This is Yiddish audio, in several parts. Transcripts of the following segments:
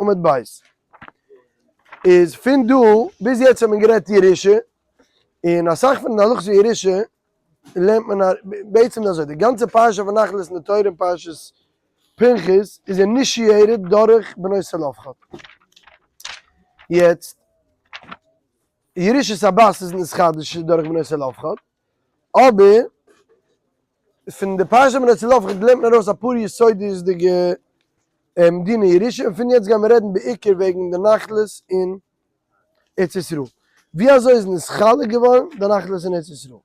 עמוד ב'. איז פון דא ביז יעצט האט מען גערעדט ירושה, און אסאך פון די הלכות פון ירושה לערנט מען בעצם אזוי, די גאנצע פרשה פון נחלות אין די תורה אין פרשת פנחס איז initiated דורך בנות צלפחד. יעצט, ירושת הבת איז נתחדש דורך בנות צלפחד, אבער פון די פרשה בנות צלפחד לערנט מען ארויס אפאר יסודות'דיגע דיני ירושה, און פון יעצט גייען מיר רעדן בעיקר וועגן די נחלות אין ארץ ישראל. ווי אזוי איז נתחלק געווארן די נחלות אין ארץ ישראל?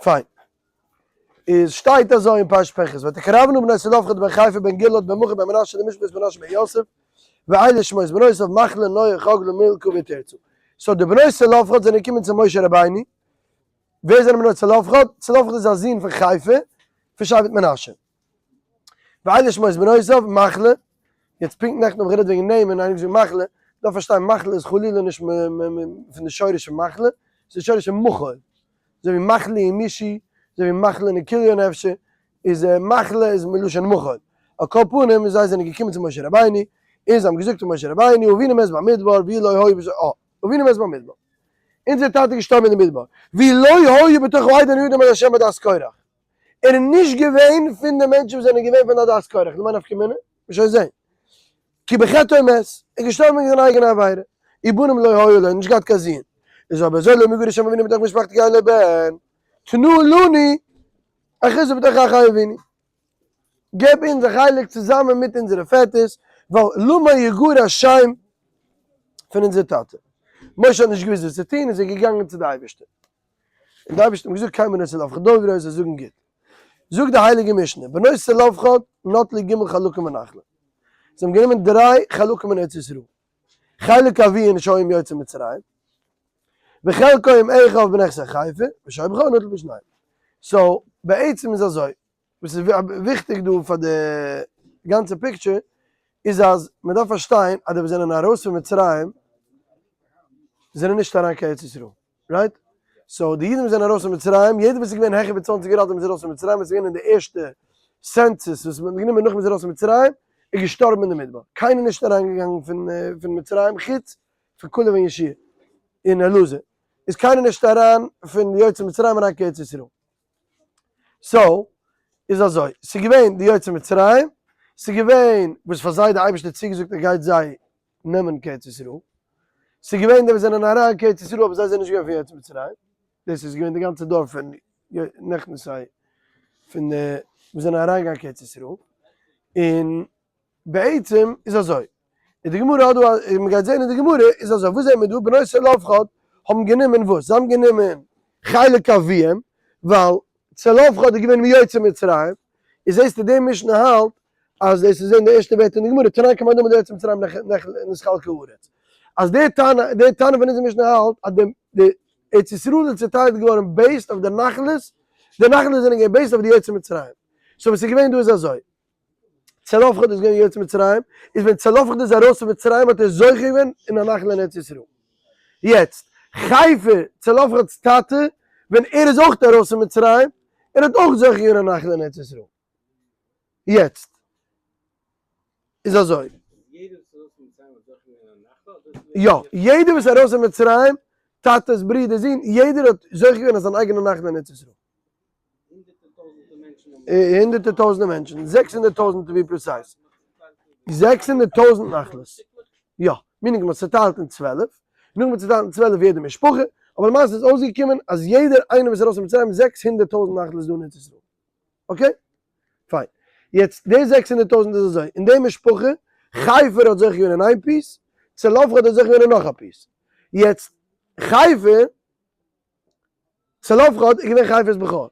פיין. איז שטייט אזוי אין פרשת פנחס, ותקרבנה בנות צלפחד בן חפר בן גלעד בן מכיר בן מנשה למשפחת מנשה בן יוסף, ואלה שמות בנותיו מחלה נועה חגלה מלכה ותרצה. so די בנות צלפחד זענען געקומען צו משה רבינו, ווער זענען בנות צלפחד? צלפחד איז א זון פון חפר, פון שבט מנשה. ואלה שמות בנותיו, מחלה, יעצט פונקט נעכטן האב איך גערעדט וועגן נעמען, איינער האט געזאגט מחלה, דארף פארשטיין מחלה איז חלילה נישט פון די שורש פון מחלה, ס'איז די שורש פון מחול, אזוי ווי מחלה אין מישי, אזוי ווי מחלה אין כליון אפשר, איז מחלה איז מלשון מחול. על כל פנים זיי זענען געקומען צו משה רבינו, און זיי האבן געזאגט צו משה רבינו, אבינו מת במדבר, והוא לא היה בתוך, אה, אבינו מת במדבר. אונזער טאטע איז געשטארבן אין די מדבר, והוא לא היה בתוך העדה הנועדים על ה' עדת קורח. ער איז נישט געווען פון די מענטשן וואס זענען געווען פון עדת קורח, למאי נפקא מינה? מ'וועט שוין זען. כי בחטאו מת, ער איז געשטארבן וועגן זיין אייגענע עבירה. ובנים לא היו לו, נישט געהאט קיין זון. איז אויב אזוי למה יגרש שם אבינו מתוך משפחתו כי אין לו בן, תנה לנו אחוזה בתוך אחי אבינו. געב אונז א חלק צוזאמען מיט אונזערע פעטערס, ווייל למה יגרש שם פון אונזער טאטע. משה האט נישט געוואוסט וואס צו טון, איז ער געגאנגען צו די אייבערשטער. און די אייבערשטער האט אים געזאגט כן בנות צלפחד דוברות, זיי זאגן גוט. זאגט די הייליגע משנה, בנות צלפחד נטלו ג' חלקים בנחלה. זיי האבן גענומען דריי חלקים אין ארץ ישראל. חלק אביהן שהיו יוצאי מצרים, וחלקו עם אחיו בנכסי חפר, ושהיה בכור נטל פי שניים. so בעצם איז אזוי, וואס איז וויכטיג דא פאר די גאנצע picture, איז אז מען דארף פארשטיין אז די וואס זענען ארויס פון מצרים זענען נישט אריין קיין ארץ ישראל. right? so די אידן וואס זענען ארויס פון מצרים, יעדער וואס איז געווען העכער ווי צוואנציג יאר אלט ווען מ'איז ארויס פון מצרים, וואס איז געווען אין די ערשטע census וואס מ'האט גענומען נאך מ'איז ארויס פון מצרים, איז געשטארבן אין די מדבר. קיינער נישט אריינגעגאנגען פון פון מצרים חוץ פון כלב און יהושע און אלעזר, איז קיינער נישט אריין פון די יוצאי מצרים אריין קיין ארץ ישראל. so איז אזוי, ס'איז געווען די יוצאי מצרים, ס'איז געווען וואס פאר זיי די אייבערשטער האט צוגעזאגט ער גייט זיי נעמען קיין ארץ ישראל, ס'איז געווען די וואס זענען אריין קיין ארץ ישראל אבער זיי זענען נישט געווען פון יוצאי מצרים, דאס איז געווען די גאנצע דור פון נכנסי פון די וואס זענען אריינגעגאנגען קיין ארץ ישראל, און בעצם איז אזוי, און די גמרא האט דא א, מען גייט זען אין די גמרא איז אזוי, וואס זעט מען דא, בנות צלפחד האבן גענומען וואס? זיי האבן גענומען חלק אביהם, ווייל צלפחד איז געווען מיוצאי מצרים, איז זעסטו די משנה האלט אז דאס איז אין די ערשטע ווערטער אין די גמרא, תנן כמאן דאמר דיוצאי מצרים נתחלקה הארץ, אז די תנא, די תנא פון אונזער משנה האלט אז די ארץ ישראל איז צוטיילט געווארן based אויף די נחלות, די נחלות זענען געווען based אויף די יוצאי מצרים, so וואס איז געווען דא איז אזוי. צלפחד איז געווען יוצא מצרים, איז ווען צלפחד איז ארויס פון מצרים האט ער זוכה געווען אין א נחלה אין ארץ ישראל. יעצט, חפר, צלפחד'ס טאטע, ווען ער איז אויך ארויס פון מצרים, ער האט אויך זוכה געווען אין א נחלה אין ארץ ישראל. יעצט, איז אזוי. יא, יעדער וואס איז ארויס פון מצרים, טאטעס, ברידער, זין, יעדער האט זוכה געווען אין זיין אייגענע נחלה אין ארץ ישראל. הונדערטער טויזנטער מענטשן, 600 טויזנט to be precise. 600 טויזנט נחלות. יא, meaning מ'האט צעטיילט אין 12, נאכדעם מ'האט צעטיילט אין 12 יעדע משפחה, אבער למעשה איז אויסגעקומען אז יעדער איינער וואס איז ארויס פון מצרים 600 טויזנט נחלות דא אין ארץ ישראל. okay? פיין. יעצט די 600 טויזנט איז אזוי, אין די משפחה, חפר האט זוכה געווען אין איין piece, צלפחד האט זוכה געווען אין נאך א piece. יעצט, חפר, צלפחד איז געווען חפר'ס בכור.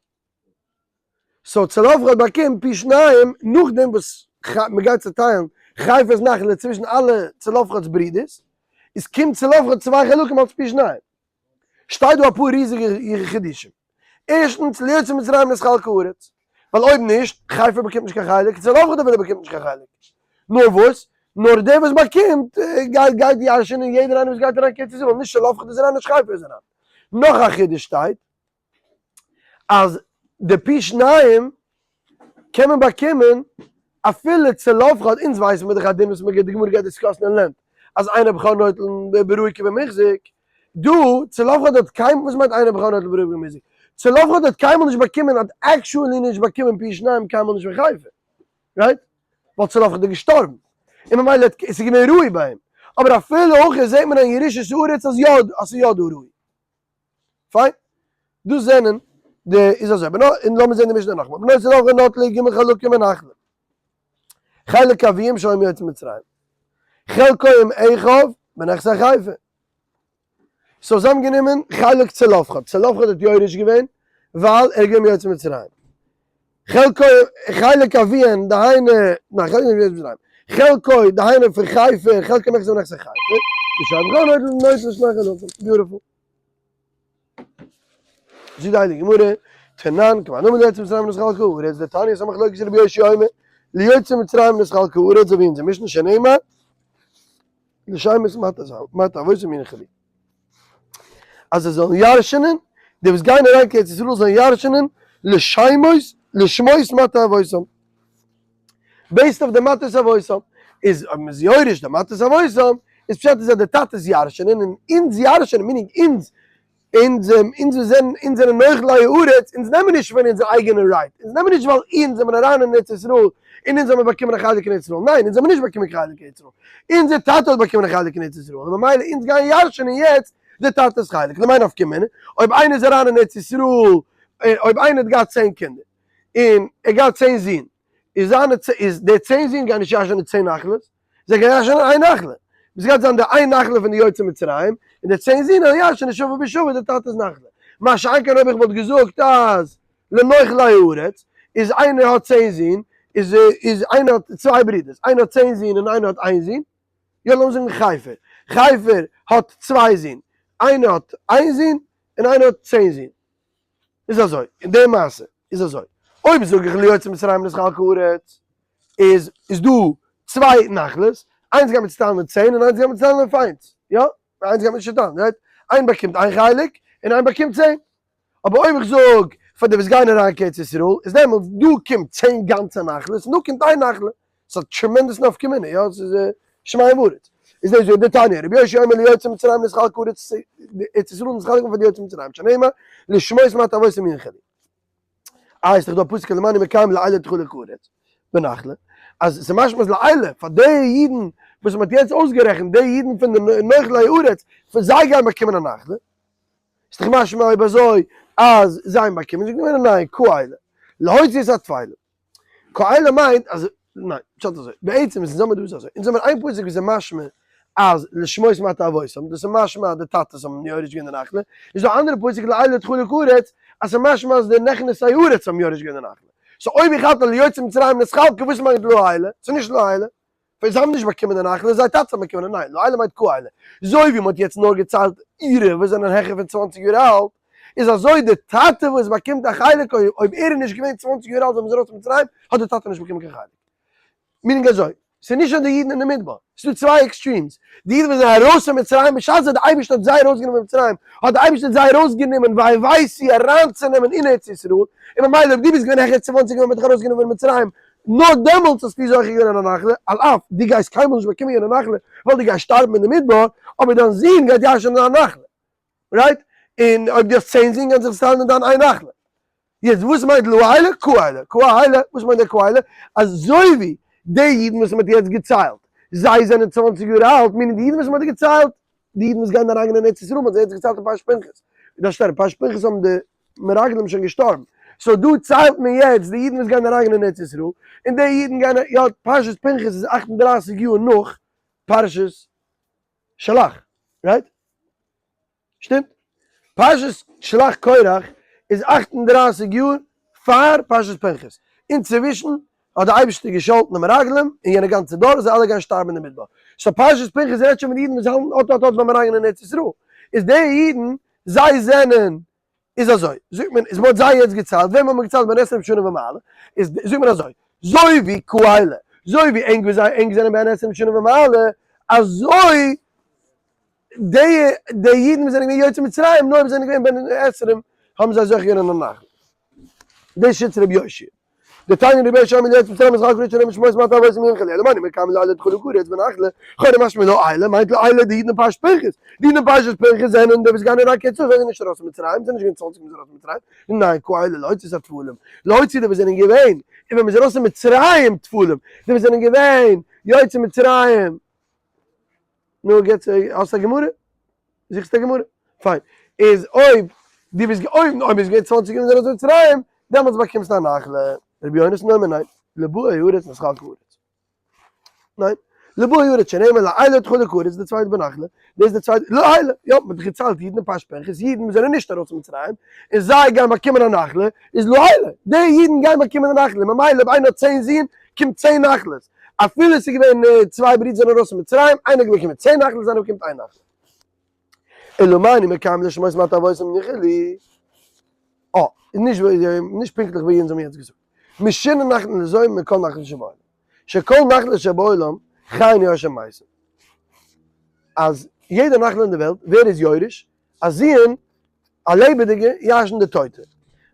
so צלפחד באקומט פי שניים נאכדעם וואס מען גייט צוטיילן חפר'ס נחלה צווישן אלע צלפחד'ס ברידערס, איז קומט צלפחד צוויי חלקים אלס פי שניים. שטייט דא אפאר ריזיגע חידושים. ערשטנס, ליוצאי מצרים נתחלקה הארץ. ווייל אויב נישט, חפר באקומט נישט קיין חלק, צלפחד אפילו באקומט נישט קיין חלק. נאר וואס? נאר דער וואס באקומט גייט גייט ירש'ענען יעדער איינער וואס גייט אריין קיין ארץ ישראל, נישט צלפחד איז אריין נישט חפר איז אריין. נאך א חידוש שטייט. אז די פי שניים קען מען באקומען אפילו צלפחד, אונז ווייסן מיר דאך א דין וואס מ'גייט די גמרא גייט discuss ן אין לענט אז אין הבכור נוטל בראוי כבמוחזק, דא צלפחד האט קיינמאל, וואס מיינט אין הבכור נוטל בראוי כבמוחזק? צלפחד האט קיינמאל נישט באקומען האט actually נישט באקומען פי שניים קיינמאל נישט פון חפר, right? ווייל צלפחד איז געשטארבן און ממילא האט עס איז געווען ראוי ביי אים, אבער אפילו הכי זעט מען אין ירושת הארץ אז יא אז ס'איז יא דא ראוי. פיין. דאס זענען די איז אזוי בנו און לאמיר זען די משנה נאכאמאל בנות צלפחד נטלו ג' חלקים בנחלה חלק אביהם שהיו יוצאי מצרים חלקו עם אחיו בנכסי חפר so זיי האבן גענומען חלק צלפחד, צלפחד האט יורש געווען ווייל ער איז געווען מיוצאי מצרים חלקו חלק אביהן דהיינו ניין חלק אביהן יוצאי מצרים חלקו דהיינו פון חפר חלקו עם אחיו בנכסי חפר ושאר בכור נוטל שני חלקים beautiful. זאגט די הייליגע גמרא, תנן, כמאן דאמר ליוצאי מצרים נתחלקה הארץ, דתניא ס'א מחלוקת רבי יאשיה אומר, ליוצאי מצרים נתחלקה הארץ, אזוי ווי אונזער משנה שנאמר, לשמות מטה אבותם ינחלו. אז זיי זאלן ירש'נען, די וואס גייען אריין קיין ארץ ישראל זאלן ירש'נען לשמות לשמות מטה אבותם. based אויף די מטות אבותם, איז אויב מ'איז יורש די מטות אבותם, איז פשט איז אז די טאטעס ירש'נען און אונז ירש'נען, meaning אונז, אונז, אונז וואס זענען, אונז זענען נוחלי הארץ, אונז נעמען נישט פון אונזער אייגענע right, אונז נעמען נישט ווייל אונז זעמער אריין אין ארץ ישראל און אונז האמיר באקומען א חלק אין ארץ ישראל, ניין אונז האמיר נישט באקומען קיין חלק אין ארץ ישראל, אונזער טאטע האט באקומען א חלק אין ארץ ישראל, און ממילא אונז גייען ירש'נען יעצט די טאטע'ס חלק, למאי נפקא מינה, אויב איינער איז אריין אין ארץ ישראל, אויב איינער האט געהאט צען קינדער, און ער האט געהאט צען זין, איז זיינע צ איז די צען זין גייען נישט ירש'ענען צען נחלות, זיי גייען ירש'ענען איין נחלה, וואס גייט זיין די איין נחלה פון די יוצאי מצרים, און די צען זין וועלן ירש'ענען שווה בשווה די טאטע'ס נחלה. מה שאין כן אויב איך וואלט געזאגט אז לנוחלי הארץ, איז איינער האט צען זין, איז איז איינער האט צוויי ברידערס, איינער האט צען זין און איינער האט איין זון, יא לאמיר זאגן חפר, חפר האט צוויי זין, איינער האט איין זון און איינער האט צען זין. איז אזוי, אין די מעשה איז אזוי, אויב זאג איך ליוצאי מצרים נתחלקה הארץ, איז איז דא צוויי נחלות, איינס גייט מען צוטיילן אין צען און איינס גייט מען צוטיילן אויף איינס, יא? איינס גייט מען נישט צוטיילן, right? איין באקומט איין חלק און איין באקומט צען. אבער אויב איך זאג פאר די וואס גייען אריין קיין ארץ ישראל, איז דעמאלטס דא קומט צען גאנצע נחלות און דא קומט איין נחלה. ס'איז א tremendous נפקא מינה, יא, ס'איז שמים וארץ. איז דאס ווי דתניא, רבי יאשיה אומר ליוצאי מצרים נתחלקה הארץ, ארץ ישראל נתחלק פאר די יוצאי מצרים, שנאמר, לשמות מטה אבותם ינחלו. אה, איז דאך דא א פסוק למען מקיים לאלה תחלק הארץ, בנחלה, אז ס'איז משמע אז לאלה, פאר די אידן וואס מ'האט יעצט אויסגערעכנט, די אידן פון די נוחלי הארץ, פון זיי גייען באקומען א נחלה. איז דאך משמע אויב אזוי אז זיי האבן באקומען, זאגט די גמרא ניין, כאלה, להוציא את הטפלים. כאלה מיינט אז, ניין, פשט אזוי, בעצם איז אונז האמיר דא איז אזוי, אונז האמיר איין פסוק ווי ס'איז משמע אז לשמות מטה אבותם, דאס איז משמע אז די טאטעס האבן יורש געווען די נחלה, איז דא א אנדערע פסוק לאלה תחלק הארץ, אז ס'איז משמע אז די נכנסי הארץ האבן יורש געווען די נחלה. so אויב איך האלט אז ליוצאי מצרים נתחלקה, וואס מיינט לאלה? ס'איז נישט לאלה. ווייל זיי האבן נישט באקומען די נחלה, זייער טאטעס האבן באקומען די ניין, לאלה מיינט כאלה. אזוי ווי מ'האט יעצט נאר געציילט אירע וואס זענען העכער פון צוואנציג יאר אלט, איז אזוי די טאטע וואס באקומט א חלק אויב אויב ער איז נישט געווען צוואנציג יאר אלט ווען מ'איז ארויס פון מצרים, האט די טאטע נישט באקומען קיין חלק. meaning אזוי, ס'איז נישט נאר די אידן אין די מדבר, ס'איז דא צוויי extremes, די אידן וואס זענען ארויס פון מצרים בשעת די אייבערשטער האט זיי ארויסגענומען פון מצרים, האט די אייבערשטער זיי ארויסגענומען והבאתי אריינצונעמען אין ארץ ישראל, און ממילא אויב דו ביסט געווען העכער צוואנציג ווען מ'האט דיך ארויסגענומען פון מצרים, נאר דעמאלטס האסטו זוכה געווען אין א נחלה, על אף דו גייסט קיינמאל נישט באקומען יענע נחלה, ווייל דו גייסט שטארבן אין די מדבר, אבער דיין זון גייט ירש'ענען דיין נחלה, right? און אויב דו האסט צען זין גייען זיך צוטיילן אין דיין איין נחלה. יעצט וואס מיינט לאלה? כאלה. כאלה, וואס מיינט דער כאלה? אזוי ווי די אידן וואס מען האט יעצט געציילט, זיי זענען צוואנציג יאר אלט, meaning די אידן וואס מען האט געציילט, די אידן וואס גייען אריינגיין אין ארץ ישראל, מען האט זיי יעצט געציילט אין פרשת פנחס, דאס שטייט אין פרשת פנחס האבן די מרגלים שוין געשטארבן, so דא ציילט מען יעצט די אידן וואס גייען אריינגיין אין ארץ ישראל, און די אידן גייען, יא, פרשת פנחס איז אכט און דרייסיג יאר נאך פרשת שלח, right? שטימט? פרשת שלח קורח איז אכט און דרייסיג יאר פאר פרשת פנחס, אינצווישן האט די אייבערשטער געשאלטן די מרגלים און יענע גאנצע דור זיי אלע גייען שטארבן אין די מדבר, so פרשת פנחס רעדט שוין פון די אידן וואס האלטן אט אט אט ביים אריינגיין אין ארץ ישראל, איז די אידן זיי זענען איז אזוי, זאגט מען, איז מ'האט זיי יעצט געציילט, וועם האט מען געציילט בן עשרים שנה ומעלה, איז זאגט מען אזוי, זוי ווי כאלה, זוי ווי ענק ווי זיי ענק זענען בן עשרים שנה ומעלה, אזוי די די אידן וואס זענען געווען יוצאי מצרים, נאר וואס זענען געווען בן עשרים, האבן זיי זוכה געווען אין א נחלה. דאס שיטת רבי יאשיה. דתניא רבי יאשיה אומר ליוצאי מצרים נתחלקה הארץ שנאמר שמות מטה אבותם ינחלו אלא מה אני מקיים לאלה תחלק הארץ בנחלה, לכאורה משמע לאלה מיינט לאלה די אידן אין פרשת פנחס, די אידן אין פרשת פנחס זענען די וואס גייען אריין קיין ארץ ישראל זיי זענען נישט ארויס פון מצרים, זיי זענען נישט געווען צוואנציג ווען זיי ארויס פון מצרים, ניין כאלה להוציא את הטפלים, להוציא די וואס זענען געווען און ווען מ'איז ארויס פון מצרים טפלים, די וואס זענען געווען יוצאי מצרים. נו געטס האסט א גמרא? זוכסט א גמרא? פיין. איז אויב דו ביסט אויב אויב ביסט געווען צוואנציג יאר אין מצרים, דעמאלטס באקומסטו א נחלה. רבי יונתן אומר ניין, לבאי הארץ נתחלקה הארץ. ניין. לבאי הארץ שנאמר לאלה תחלק הארץ, די צווייטע בנחלה, דאס איז די צווייטע, לאלה, יא, מען האט דאך געציילט אידן אין פרשת פנחס, אידן וואס זענען נישט ארויס פון מצרים, און זיי גייען באקומען א נחלה, איז לאלה, די אידן גייען באקומען די נחלה, ממילא אויב איינער האט צען זין, קומט צען נחלות. אפילו עס איז געווען צוויי ברידער זענען ארויס פון מצרים, איינער האט באקומען צען נחלות, איינער באקומט איין נחלה. אלא מאי אני מקיים לשמות מטה אבותם ינחלו. אה, איז נישט נישט פונקטליך ווי אונז האבן יעצט געזאגט. משנה נחלה לזו מכל נחלה שבעולם. שכל נחלה שבעולם חיים יורשין מתים. אז יעדע נחלה אין די וועלט, ווער איז יורש? א זוהן, א לעבעדיגע, ירש'ן די טויטע.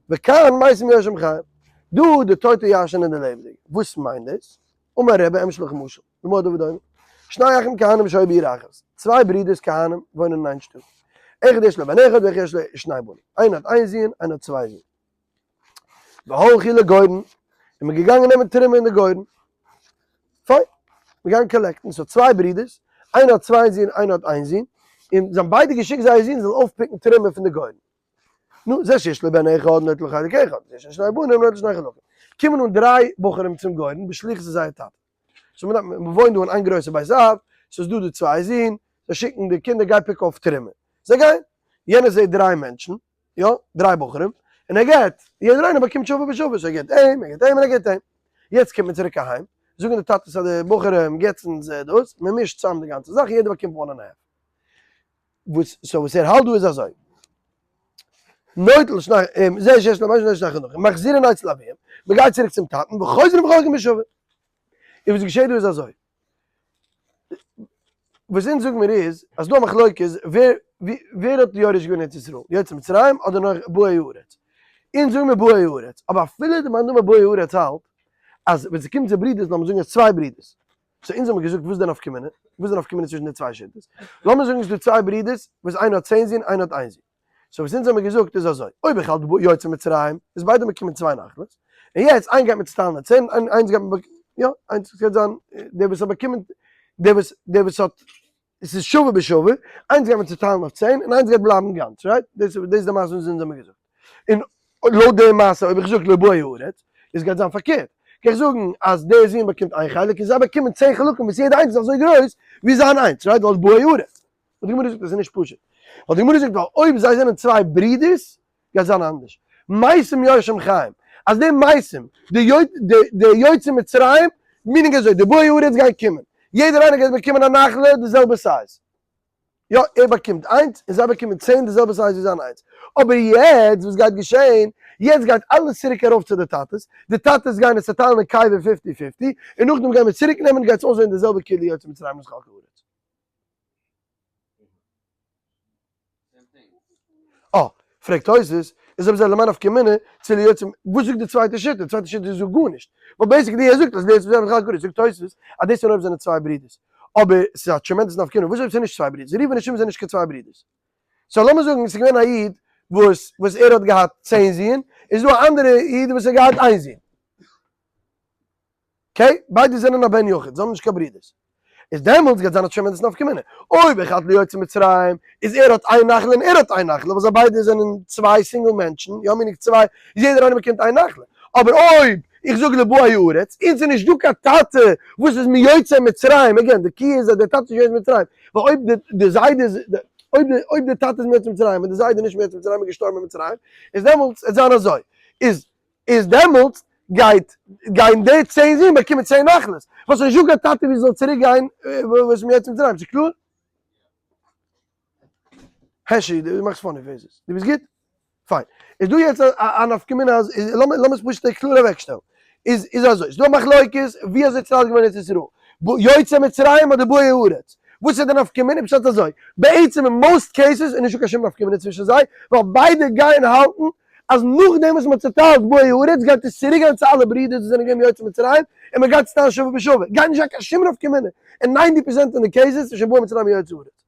וכאן מתים יורשים חיים. דא די טויטע ירש'ענען די לעבעדיגע. וואס מיינט דאס? אמר רבי אמשול לך משל, למה הדבר דומה? שני אחים כהנים שהיו בעיר אחת, צוויי ברידערס כהנים וואוינען אין איין שטאט. אחד יש לו בן אחד ואחד יש לו שני בנים. איינער האט איין זוהן, איינער האט צוויי זוהן. והלכו לגורן, און מ'איז געגאנגען נעמען תרומה אין די גורן. פיין, מ'איז געגאנגען collect ן, ס'האט צוויי ברידערס, איינער האט צוויי זין, איינער האט איין זון, און זיי האבן ביידע געשיקט זייער זון זאל אויפ pick ן תרומה פון די גורן. נו, זה שיש לו בן אחד נוטל חלק אחד, זה שיש שני בנים נוטל שני חלקים. קומען אן דריי בחורים צום גורן בשליחות פון זייער טאטע. so מ'דארף, מ'וואוינט דא אין איין גרויסע בית אב, ס'איז דא די צוויי זין, זיי שיקן די קינדער גיי pick אויף תרומה. זיי גייען. יענער זעט דריי מענטשן, יא, דריי בחורים, און ער געט, יעדער איינער באקומט שווה בשווה, so ער געט אים, ער געט אים און ער געט אים. יעצט קומט מען צוריק אהיים, זאגן די טאטעס פאר די בחורים, געטס אונז דאס, מען מישט צאם די גאנצע זאך, יעדער באקומט one and half. וואס, so וואס ער האלט דא איז אזוי, נוטל שני, זה שיש לו משהו שני חלקים, מחזירין אצל אביהם, מען גייט צוריק צום טאטן, וחוזרים וחולקים בשווה. און וואס געשעט דא איז אזוי, וואס אונז זאגן מיר איז אז דא א מחלוקת ווער ווער האט יורש געווען ארץ ישראל, יוצאי מצרים אדער נאר באי הארץ? אונז זאגן מיר באי הארץ, אבער אפילו די מאן דאמר באי הארץ האלט אז ווען ס'קומט צו ברידערס לאמיר זאגן אז צוויי ברידערס, so אונז האמיר געזאגט וואס איז די נפקא מינה? וואס איז די נפקא מינה צווישן די צוויי שיטות? לאמיר זאגן ס'איז דא צוויי ברידערס וואס איינער האט צען זין איינער האט איין זון, so וואס אונז האמיר געזאגט איז אזוי, אויב איך האלט יוצאי מצרים, איז ביידע באקומען צוויי נחלות, און יעצט איין גייט מען צוטיילן א צען, און איינס גייט מען יא, איינס גייט זיין דער וואס האט באקומען, דער וואס דער וואס האט, עס איז שווה בשווה, איינס גייט מען צוטיילן אויף צען, און איינס גייט בלייבן גאנץ, right? דאס דאס איז די מעשה וואס אונז האמיר געזאגט. און לויט די מעשה אויב איך זאג לבאי הארץ, איז גייט זיין פארקערט, קען איך זאגן אז דער זון באקומט איין חלק און זיי באקומען צען חלקים וואס יעדע איינס איז אזוי גרויס ווי זיין איינס, right? ווייל באי הארץ. און די גמרא זאגט אז עס איז נישט פשוט, ווייל די גמרא זאגט ווייל אויב זיי זענען צוויי ברידערס גייט זיין אנדערש, מתים יורשים חיים, אז די מתים, די יוצאי מצרים, meaning אזוי, די באי הארץ גייען קומען, יעדער איינער גייט באקומען א נחלה די זעלבע size, יא ער באקומט איינס און זיי באקומען צען די זעלבע size ווי זיין איינס, אבער יעצט וואס גייט געשען, יעצט גייט אלעס צוריק ארויף צו די טאטעס, די טאטעס גייען עס צעטיילן אין קבר fifty fifty, און נאכדעם גייען מיר צוריק נעמען גייט עס אויסזען די זעלבע כאילו יוצאי מצרים נתחלקה הארץ. אה, פרעגט תוס', איז אויב אזוי למאי נפקא מינה צו ליוצאי, וואס זאגט די צווייטע שיטה? די צווייטע שיטה זאגט גארנישט, ווייל basically ער זאגט אז ליוצאי מצרים נתחלקה הארץ, זאגט תוס' אז דאס איז נאר אויב זענען צוויי ברידערס, אבער ס'איז א tremendous נפקא מינה, וואס אויב ס'איז נישט צוויי ברידערס? ראובן און שמעון זענען נישט קיין צוויי ברידערס. so לאמיר זאגן ס'איז געווען א איד וואס וואס ער האט געהאט צען זין, איז דא א אנדערע איד וואס האט געהאט איין זון. okay, ביידע זענען א בן יחיד, זיי האבן נישט קיין ברידערס. איז דעמאלטס גייט זיין א tremendous נפקא מינה. אויב אחד ליוצאי מצרים, איז ער האט איין נחלה און ער האט איין נחלה, ווייל זיי ביידע זענען צוויי single מענטשן, יא meaning צוויי, איז יעדער איינער באקומט איין נחלה. אבער אויב איך זאג לבאי הארץ, און ס'איז נישט דא קיין טאטע וואס איז מיוצאי מצרים, again, די key איז אז דער טאטע איז יוצא מצרים, ווייל אויב די זיידע איז, אויב די טאטע איז מיוצא מצרים און די זיידע איז נישט מיוצא מצרים און געשטארבן אין מצרים, איז דעמאלטס וועט זיין אזוי, איז איז דעמאלטס גייט גיין די צען זין באקומען צען נחלות, וואס נישט דא קיין טאטע ווי זאל צוריק גיין וואס מיוצאי מצרים, ס'איז קלאר? העשי, דו מאכסט funny faces, דו ביסט גוט? פיין. איז דא יעצט א נפקא מינה אז, לאמיר לאמיר עס פשוט קלאר אוועקשטעלן. איז איז אזוי, ס'איז דא א מחלוקת ווי אזוי צו געווען ארץ ישראל, יוצאי מצרים אדער באי הארץ. וואס איז די נפקא מינה? פשט אזוי, בעצם אין most cases איז נישטא קיין שום נפקא מינה צווישן זיי, ווייל ביידע גייען האלטן. אז נאכדעם וואס מ'האט צוטיילט באי הארץ גייט עס צוריק גיין צו אלע ברידערס וואס זענען געווען יוצאי מצרים, און מ'גייט צוטיילן שווה בשווה, גייט נישט זיין קיין שום נפקא מינה, אין ninety percent פון די cases איז שוין באי מצרים און יוצאי הארץ.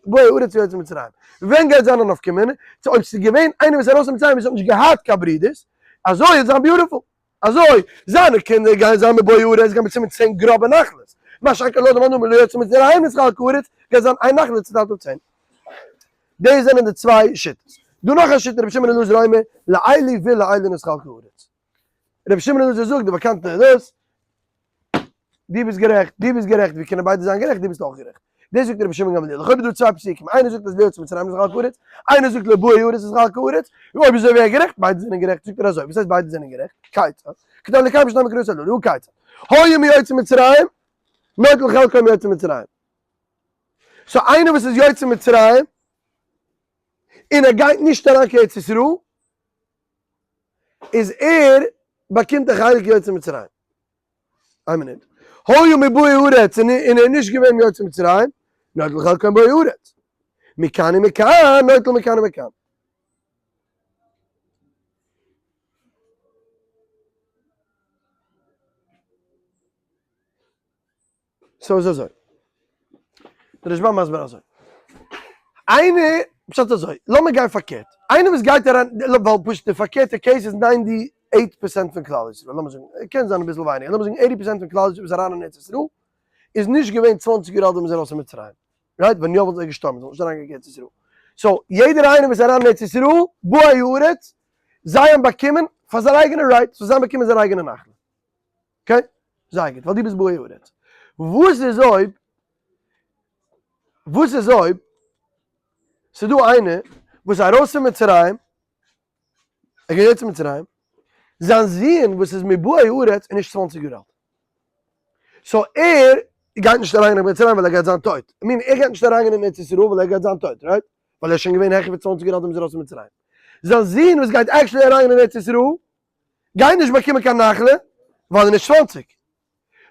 באי הארץ און יוצאי מצרים. ווען גייט זיין א נפקא מינה? צו אויב ס'איז געווען איינער וואס איז ארויס פון מצרים וואס האט נישט געהאט קיין ברידערס, אזוי וועט זיין beautiful. אזוי, זיינע קינדער גייען זיין מבאי הארץ, גייען באקומען 10 גראבע נחלות. מה שאין כן לויט דעם מאן דאמר ליוצאי מצרים נתחלקה הארץ, גייט זיין איין נחלה צוטיילט אויף 10. דאס זענען די צוויי שיטות. דא נאך א שיטה, רבי שמעון אלעזר אומר, לאלו ולאלו נתחלקה הארץ. רבי שמעון אלעזר זאגט די באקאנטע דאס, דו ביסט גערעכט, דו ביסט גערעכט, ווי קענען ביידע זיין גערעכט, דו ביסט אויך גערעכט. דאס זאגט רבי שמעון גמליאל, לכאו' איז דא צוויי פסוקים, איינער זאגט אז ליוצאי מצרים נתחלקה הארץ, איינער זאגט לבאי הארץ נתחלקה הארץ, אויב אזוי ווער גערעכט? ביידע זענען גערעכט, זאגט ער אזוי, וואס הייסט ביידע זענען גערעכט? כיצד? כדי לקיים שני מקראות הללו, הא כיצד? היה מיוצאי מצרים, נוטל חלקו מיוצאי מצרים. so איינער וואס איז יוצא מצרים, און ער גייט נישט אריין קיין ארץ ישראל, איז ער באקומט א חלק יוצאי מצרים. איין מינוט. היה מבאי הארץ און ער איז נישט געווען מיוצאי מצרים, נוטל חלקו מבאי הארץ. מכאן ומכאן, נוטל מכאן ומכאן. so איז אזוי. דער רשב"ם מסביר אזוי. איינער, פשט אזוי, לאמיר גיין פארקערט. איינער וואס גייט אריין, ווייל פשוט די פארקערטע case איז 98 percent פון כלל ישראל, לאמיר זאגן, קען זיין אביסל ווייניגער, לאמיר זאגן 80 percent פון כלל ישראל וואס איז אריין אין ארץ ישראל, איז נישט געווען 20 יאר אלט ווען מ'איז ארויס פון מצרים. right? ווען יא וואלטן זיי געשטארבן, זיי וואלטן נישט אריינגעגאנגען ארץ ישראל. so יעדער איינער וואס איז אריין אין ארץ ישראל, באי הארץ, זיי האבן באקומען פאר זייער אייגענע right, so זיי האבן באקומען זייער אייגענע נחלה. okay? זייער גוט, ווייל דו ביסט באי הארץ. וואס איז אויב, וואס איז אויב ס'איז דא איינער וואס איז ארויס פון מצרים, ער גייט יוצא מצרים, זיין זון וואס איז מבאי הארץ איז נישט 20 יאר אלט. so ער גייט נישט אריין אין מצרים ווייל ער גייט זיין טויט. I mean ער גייט נישט אריין אין ארץ ישראל ווייל ער גייט זיין טויט, right? ווייל ער איז שוין געווען העכער פון 20 יאר אלט ווען מ'איז ארויס פון מצרים. זיין זון וואס גייט actually אריין אין ארץ ישראל גייט נישט באקומען קיין נחלה ווייל ער איז נישט 20.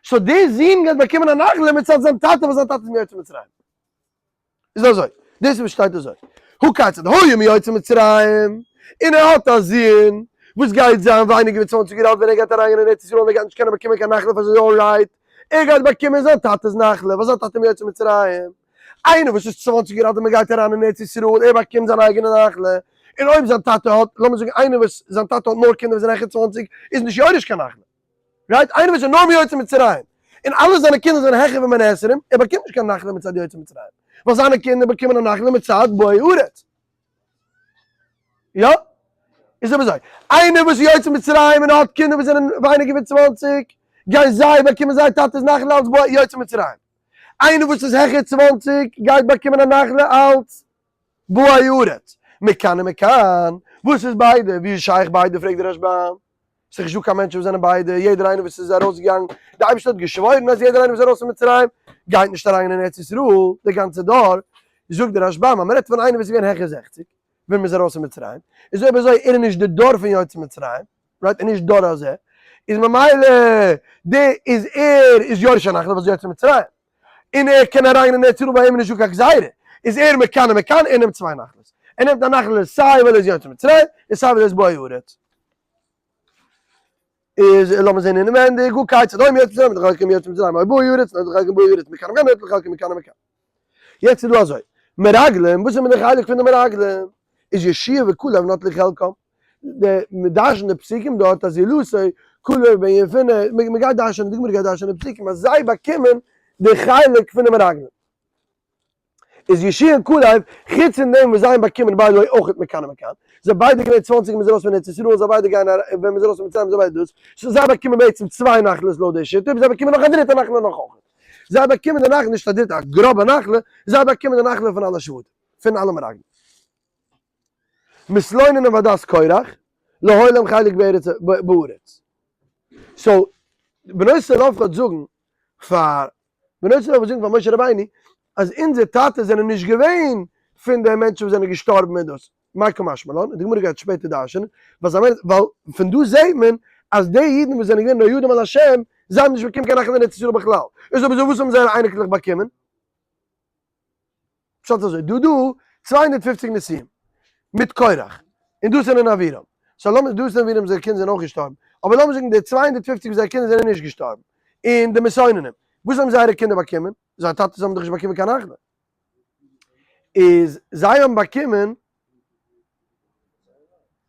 so דער זון גייט באקומען א נחלה מצד זיין טאטע וואס זיין טאטע איז מיוצאי מצרים. איז אזוי, דאס איז וואס שטייט אזוי, הא כיצד היה מיוצאי מצרים, און ער האט א זון וואס גייט זיין ווייניגער ווי 20 יאר אלט ווען ער גייט אריינגיין אין ארץ ישראל און ער גייט נישט קענען באקומען קיין נחלה פאר זיין right, ער גייט באקומען זיין טאטע'ס נחלה ווייל זיין טאטע איז מיוצאי מצרים. איינער וואס איז 20 יאר אלט און מען גייט אריין אין ארץ ישראל, ער באקומט זיין אייגענע נחלה, און אויב זיין טאטע האט, לאמיר זאגן איינער וואס זיין טאטע האט נאר קינדער וואס זענען העכער 20, איז נישט יורש קיין נחלה. right? איינער וואס איז נאר מיוצאי מצרים, און אלע זיינע קינדער זענען העכער ווי בן עשרים, ער באקומט נישט קיין נחלה מצד יוצאי מצרים, ווייל זיינע קינדער באקומען א נחלה מצד באי הארץ. יא? איז אבער אזוי, איינער וואס איז יוצא מצרים און האט קינדער וואס זענען ווייניגער ווי 20, גייען זיי באקומען זייער טאטע'ס נחלה אלס באי יוצא מצרים. איינער וואס איז העכער 20 גייט באקומען א נחלה אלס באי הארץ. מכאן ומכאן, וואס איז ביידע? ווי איז שייך ביידע? פרעגט דער רשב"ם. ס'איז נישטא קיין מענטשן וואס זענען ביידע, יעדער איינער וואס איז ארויסגעגאנגען, דער אייבערשטער האט געשוואוירן אז יעדער איינער וואס איז ארויס פון מצרים גייט נישט אריין אין ארץ ישראל, די גאנצע דור, זאגט דער רשב"ם אז מ'רעדט פון איינער וואס איז געווען העכער 60 ווען מ'איז ארויס פון מצרים, איז אויב אזוי ער איז נישט די דור פון יוצאי מצרים, right, ער איז נישט דור הזה, איז ממילא די איז ער איז יורש הנחלה וואס יוצאי מצרים, און ער קען אריין אין ארץ ישראל ביי אים איז נישטא קיין גזירה, איז ער מכאן ומכאן, ער נעמט צוויי נחלות, ער נעמט א נחלה סיי ווייל ער איז יוצא מצרים און סיי ווייל ער איז באי הארץ. איז לאמיר זען אינעווענדיג, הא כיצד היה מיוצאי מצרים, נוטל חלקו מיוצאי מצרים, או באי הארץ, נוטל חלקו מבאי הארץ, מכאן ומכאן, נוטל חלקו מכאן ומכאן. יעצט איז דא אזוי, מרגלים, וואס איז מיט די חלק פון די מרגלים? איז יהושע וכלב נטלו חלקם. די מ'דרש'נט די פסוקים דארט אז ילוסי כלב בן יפונה, מ'גייט דרש'נען, די גמרא גייט דרש'נען די פסוקים אז זיי באקומען די חלק פון די מרגלים. איז יהושע און כלב, חוץ פון דעם וואס זיי האבן באקומען ביידע אויך מכאן ומכאן, זיי ביידע געווען 20 ווען מ'איז ארויס פון ארץ ישראל, זיי ביידע גייען ווען מ'איז ארויס פון מצרים, זיי ביידע דאס, so זיי באקומען בעצם צוויי נחלות לויט די שיטה, אבער זיי באקומען נאך א דריטע נחלה נאך אויך. זיי באקומען די נחלה, נישט א דריטע, א גראבע נחלה, זיי באקומען די נחלה פון אלע שבטים, פון אלע מרגלים. מתלוננים בעדת קורח, לא היה להם חלק בארץ בארץ. so, בנות צלפחד זאגן פאר בנות צלפחד זאגן פאר משה רבינו, אז אונזער טאטעס זענען נישט געווען פון די מענטשן וואס זענען געשטארבן אין דאס. מאי קא משמע לן, די גמרא גייט שפעטער דרש'ענען, ווייל פון דא זעט מען אז די אידן וואס זענען געווען נועדים על השם, זיי האבן נישט באקומען קיין נחלה אין ארץ ישראל בכלל. איז אויב אזוי וואס האבן זייערע אייניקלעך באקומען? פשט אזוי, דא דא 250 נשיאים. מיט קורח, און דתן און אבירם. so לאמיר, דתן און אבירם זייער קינדער זענען אויך געשטארבן, אבער לאמיר זאגן די 250 וואס זייער קינדער זענען נישט געשטארבן, און די מסוננים, וואס האבן זייערע קינדער באקומען? זייער טאטעס האבן דאך נישט באקומען קיין נחלה. איז זיי האבן באקומען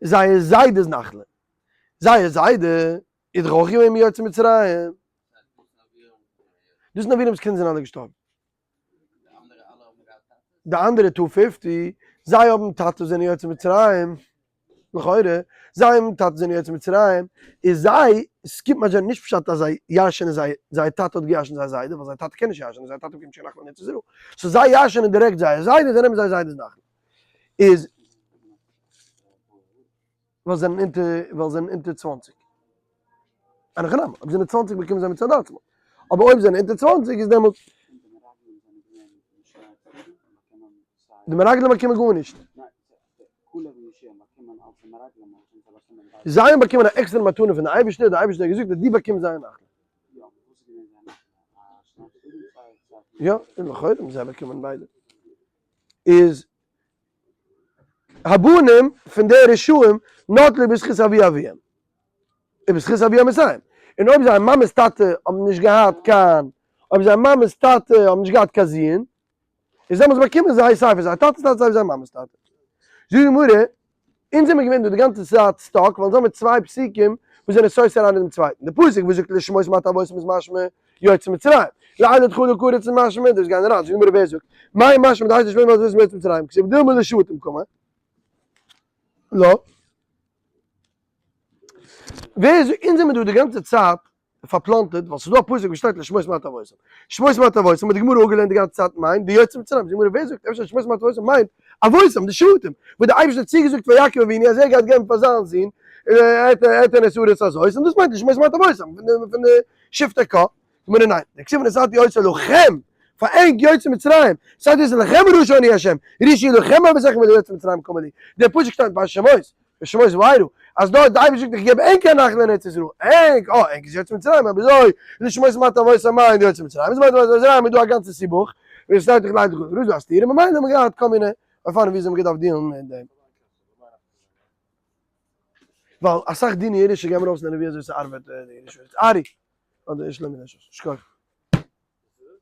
זייער זיידע'ס נחלה. זייער זיידע איז דאך אויך געווען מיוצאי מצרים. דתן אבירם'ס קינדער זענען אלע געשטארבן. די אנדערע 250, זיי האבן טאטעס זענען יוצאי מצרים, לכאורה, זיי האבן טאטעס זענען יוצאי מצרים, איז זיי, ס'קומט מיר אזוי נישט פשט אז זיי ירש'ענען זיי, זייער טאטע האט געירש'נט זייער זיידע, ווייל זייער טאטע קען נישט ירש'ענען, זייער טאטע באקומט נישט קיין נחלה אין ארץ ישראל, so זיי ירש'ענען דירעקט זייער זיידע, זיי נעמען זייער זיידע'ס נחלה. איז. ווייל זיי זענען אונטער, ווייל זיי זענען אונטער 20. אין הכי נמי, אויב זענען 20 באקומען זיי מצד עצמו. אבער אויב זענען אונטער 20 איז דעמאלטס. די מרגלים באקומען גארנישט. זיי האבן באקומען א עקסטערע מתנה פון די אייבערשטער, די אייבערשטער האט געזאגט אז דו באקומסט זייער נחלה. יא, און לכאורה האבן זיי באקומען ביידע. איז הבנים פון די רשעים נטלו בזכות אבי אביהם ובזכות אבי אמותיהם, און אויב זייער מאמע'ס טאטע האבן נישט געהאט קיין, אויב זייער מאמע'ס טאטע האבן נישט געהאט קיין זוהן, איז דעמאלטס באקומען זיי סיי פון זייער טאטע'ס טאטע סיי פון זייער מאמע'ס טאטע. זאגט די גמרא, אונז זעמיר געווען דא די גאנצע צייט stuck, ווייל אונז האמיר צוויי פסוקים וואס זענען סותר איינער דעם צווייטן. די פסוק וואס זאגט לשמות מטה אבותם איז משמע יוצאי מצרים, לאלה תכלה כארץ איז משמע דאס גייען אריין. זאגט די גמרא ווער זאגט? מאי משמע דהייסט לשמות מטה אבותם יוצאי מצרים, כתיב דילמא לשבטים קאמר. לא. ווער זאגט? אונז זעמיר דא די גאנצע צייט פארפלאנטערט, ווייל ס'איז דא א פסוק וואס שטייט לשמות מטה אבותם. שמות מטה אבותם האט די גמרא אפגעלערנט די גאנצע צייט מיינט די יוצאי מצרים. זאגט די גמרא ווער זאגט אפשר שמות מטה אבותם מיינט אבותם די שבטים, וואס די אייבערשטער האט צוגעזאגט פאר יעקב אבינו אז ער גייט געבן פאר זיין זון אתן את הארץ הזאת, און דאס מיינט לשמות מטה אבותם פון די שבטי קה. זאגט די גמרא ניין, דכתיב ונתתי אותה לכם, פאר ענק יוצאי מצרים, נתתי אותה לכם מורשה אני ה', ירושה היא לכם מאבותיכם וליוצאי מצרים קאמר להו, דער פסוק שטייט ביי שמות, בשמות וארא, אז דארט די אייבערשטער זאגט איך געב ענק א נחלה אין ארץ ישראל, ענק, אה, ענק איז יוצאי מצרים, אבער אזוי, לשמות מטה אבותם מיינט יוצאי מצרים, איז מטה אבותם מצרים איז דא א גאנצע סיבוך, ווי עס שטייט איך לייד גאר, איז דא א סתירה, ממילא האט מען געהאט כל מיני אופנים ווי אזוי מען געדארפט deal ן מיט דעם. ווייל אסאך דיני ירושה גייען מיר אויסלערנען ווי אזוי ס'ארבעט די ירושה. ארי, אדער שלמה, שכוח.